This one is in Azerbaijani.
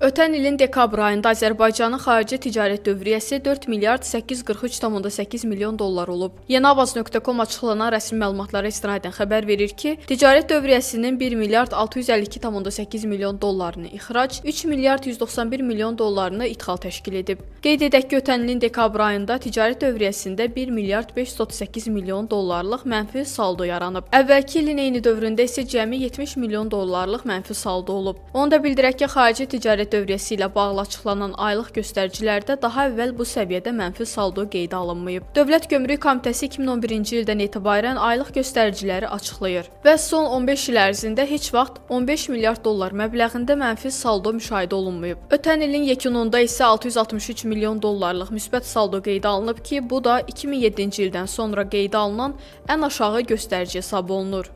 Ötən ilin dekabr ayında Azərbaycanın xarici ticarət dövriyyəsi 4 milyard 843,8 milyon dollar olub. Yeniavaz.com açıqlanan rəsmi məlumatlara istinadən xəbər verir ki, ticarət dövriyyəsinin 1 milyard 652,8 milyon dollarını ixrac, 3 milyard 191 milyon dollarını idxal təşkil edib. Qeyd edək ki, ötən ilin dekabr ayında ticarət dövriyyəsində 1 milyard 538 milyon dollarlıq mənfi saldo yaranıb. Əvvəlki ilin eyni dövründə isə cəmi 70 milyon dollarlıq mənfi saldo olub. Onu da bildirək ki, xarici ticarət dövriyyəsi ilə bağlı açıqlanan aylıq göstəricilərdə daha əvvəl bu səviyyədə mənfi saldo qeydə alınmayıb. Dövlət Gömrük Komitəsi 2011-ci ildən etibarən aylıq göstəriciləri açıqlayır və son 15 il ərzində heç vaxt 15 milyard dollar məbləğində mənfi saldo müşahidə olunmayıb. Ötən ilin yekununda isə 663 milyon dollarlıq müsbət saldo qeydə alınıb ki, bu da 2007-ci ildən sonra qeydə alınan ən aşağı göstərici hesab olunur.